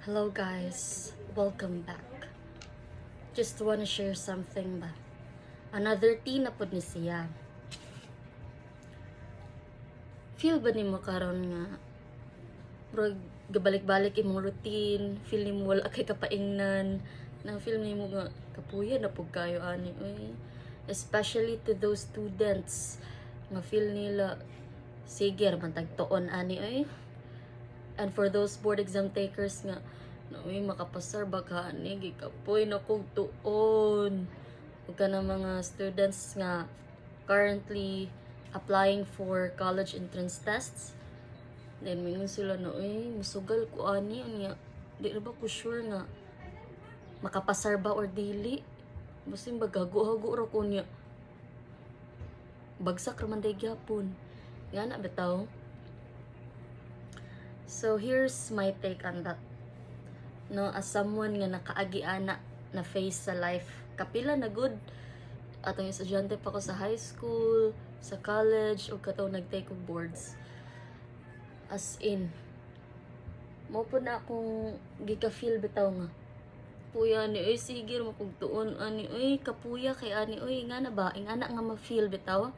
Hello guys, welcome back. Just wanna share something ba. Another tea na pod ni siya. Feel ba nimo karon nga murag gabalik-balik imong routine, feel nimo wala kay kapaingnan, na feel nimo nga kapuya na pud kayo ani oy? Especially to those students nga feel nila sige ra man tag tuon ani oy. And for those board exam takers nga na uy, makapasar ba ka ani, gikapoy na kog tuon. Ug kana mga students nga currently applying for college entrance tests. Then mingon sila na, "Uy, musugal ko ani, unya di ra ba ko sure nga makapasar ba or dili. Basin ba gago-hago ra ko niya. Bagsak ra man day gyapon." Nga na bitaw. So here's my take on that. No, as someone nga nakaagi ana na phase sa life, kapila na good atong estudyante pa ko sa high school, sa college, ug katong nag-take og boards. As in, mao po na akong gika-feel bitaw nga puya ni oy, sige ra kog tuon ani oy, kapuya kay ani oy. Nga na ba ingana nga ma-feel bitaw,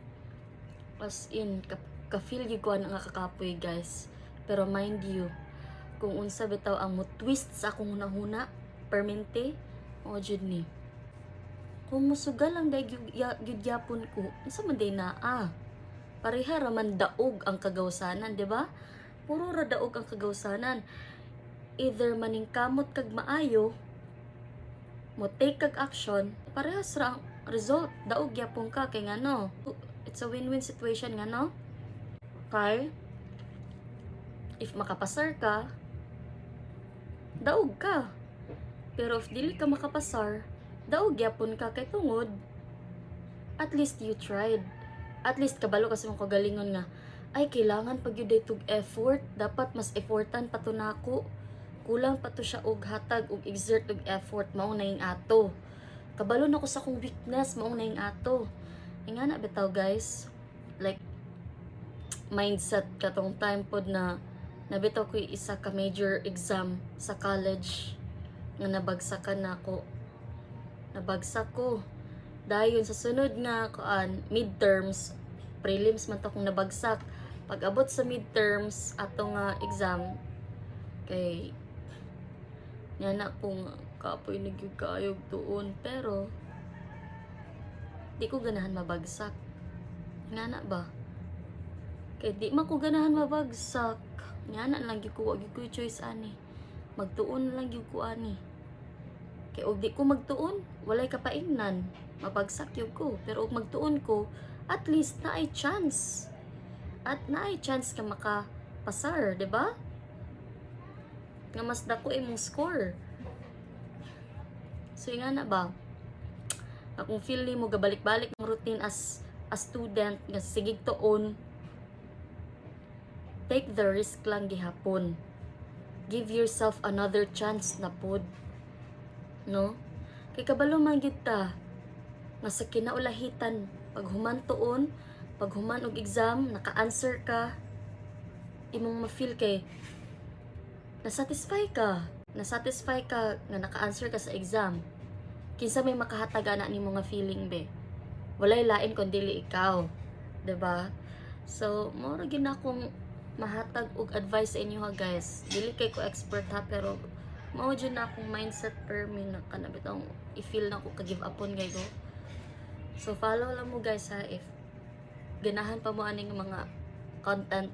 as in ka-feel gyud ko ana nga kakapoy, guys. Pero mind you, kung unsa bitaw ang mo twist sa akong hunahuna permente, mao jud ni kung musugal lang day gyud gyapon ko, unsa man day naa, pareha ra man daog ang kagawsanan, di ba? Puro ra daog ang kagawsanan. Either maningkamot kag maayo, mo take kag action, parehas ra ang result, daog gyapon ka. Kay ngano? It's a win-win situation. Ngano? Kay if makapasar ka, daog ka. Pero if dili ka makapasar, daog gyapon ka kay tungod at least you tried. At least kabalo ka sa imong kagalingon nga ay kailangan pag gyud tug effort, dapat mas effortan pa to nako. Kulang pa to siya og hatag og exert og effort, mao na yung ato. Kabalo na ko sa akong weakness, mao na yung ato. Nga na bitaw, guys, like mindset katong time pod na nabitaw ko isa ka major exam sa college nga nabagsakan nako. Nabagsak ko. Dayon sa sunod nga kuan, midterms, prelims man to kung nabagsak. Pag abot sa midterms ato nga exam, kay nga na kung kapoy na gyud kaayog tuon, pero di ko ganahan mabagsak. Nga na ba, kay di man ko ganahan mabagsak. Nga na lang gyud ko, wa gyud ko choice ani, magtuon na lang gyud ko ani. Kay og di ko magtuon, walay kapaingnan, mabagsak gyud ko. Pero og magtuon ko, at least naay chance at naay chance ka makapasar, di ba, nga mas dako imong score. So nga na ba, akong feel nimo gabalik-balik ang routine as a student nga sigig tuon, take the risk lang gihapon. Give yourself another chance na pod, no? Kay kabalo man gid ta nga sa kinaulahitan, pag human tuon, pag human og exam, naka-answer ka, imong ma-feel kay na-satisfy ka. Na-satisfy ka nga naka-answer ka sa exam. Kinsa may makahatag ana nimo nga feeling be? Walay lain kun dili ikaw, 'di ba? So mao ra gyud na akong mahatag og advice sa inyo ha, guys. Dili kay ko expert ha, pero mao jud na akong mindset permi na kana bitong i-feel na ko ka give upon kay ko. So follow lang mo, guys, ha, if ganahan pa mo aning mga content.